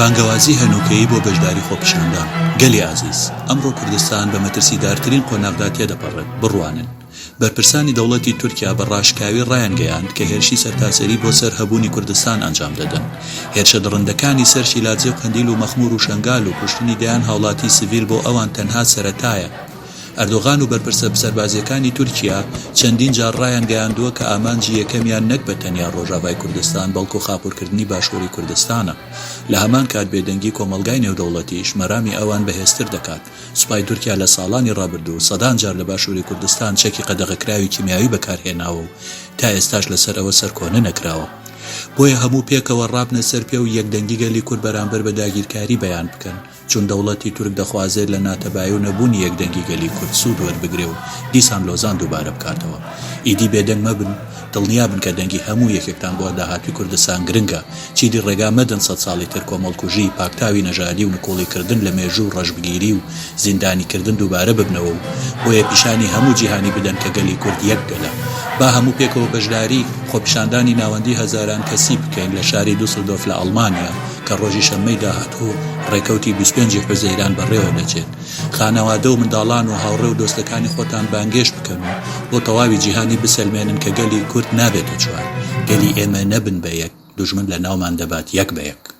بانگەوازی هەنووکەیی بۆ بەشداری خۆپیشاندان گەلی ئازیز، ئەمڕۆ کوردستان بە مەترسیدارترین قۆناغدا تێدەپەڕێت، بڕوانن بەرپرسانی دەوڵەتی تورکیا بە ڕاشکاوی ڕایانگەیاند کە هێرشی سەرتاسەری بۆ سەر هەبوونی کوردستان ئەنجام دەدەن. هێرشە دڕندەکانی سەر شیلادزێ و قەندیل و مەخموور و شەنگال و کوشتنی دەیان هاوڵاتی سڤیل بۆ ئەوان تەنها سەرەتایە. ئەردۆغان و بەرپرسە سەربازییەکانی تورکیا چەندین جار ڕایانگەیاندووە کە ئامانجی یەکەمیان نەک بە تەنیا ڕۆژاڤای کوردستان بەڵکو خاپوورکردنی باشووری کوردستانە. لە هەمان کات بێدەنگی کۆمەڵگای نێودەوڵەتیش مەرامی ئەوان بەهێزتر دەکات. سوپای تورکیا لە ساڵانی ڕابردوو سەدان جار لە باشووری کوردستان چەکی قەدەغەکراوی کیمیاوی بەکارهێناوە و تا ئێستاش لەسەر ئەوە سەرکۆنە نەکراوە. بۆیە هەموو پێکەوە ڕابنە سەر پێ و یەکدەنگی گەلی کورد بەرامبەر بە داگیرکاری بەیان بکەن. چون دەوڵەتی تورک دەخوازێت لە ناتەبایی و نەبوونی یەکدەنگی گەلی کورد سوود وەربگرێ و دیسان لۆزان دووبارە بکاتەوە. ئیدی بێدەنگ مەبن، دڵنیابن کە دەنگی هەموو یەکێکتان بۆ داهاتووی کوردستان گرنگە. چیدی ڕێگا مەدەن سەدساڵی تر کۆمەڵکوژی، پاکتاوی نەژادی و نکوڵیکردن لە مێژوو و ڕەشبگیری و زیندانیکردن دووبارە ببنەوە و بۆیە پیشانی هەموو جیهانی بدەن کە گەلی کورد یەک گەلە. با هەموو پێکەوە بەشداری خۆپیشاندانی ناوەندی هەزاران کەسی بکەین لە شاری دوسلدۆرف لە ئەڵمانیا کە ڕۆژی شەممەی داهاتوو ڕێکەوتی 25 ی حوزەیران بەڕێوە دەچێت. خانەوادە و منداڵان و هاوڕێ و دۆستەکانی خۆتان بانگێشت بکەن و بۆ تەواوی جیهانی بسەلمێنن کە گەلی کورد نابێتە چوار. گەلی ئێمە نەبن بە یەک، دوژمن لەناومان دەبات یەک بە یەک.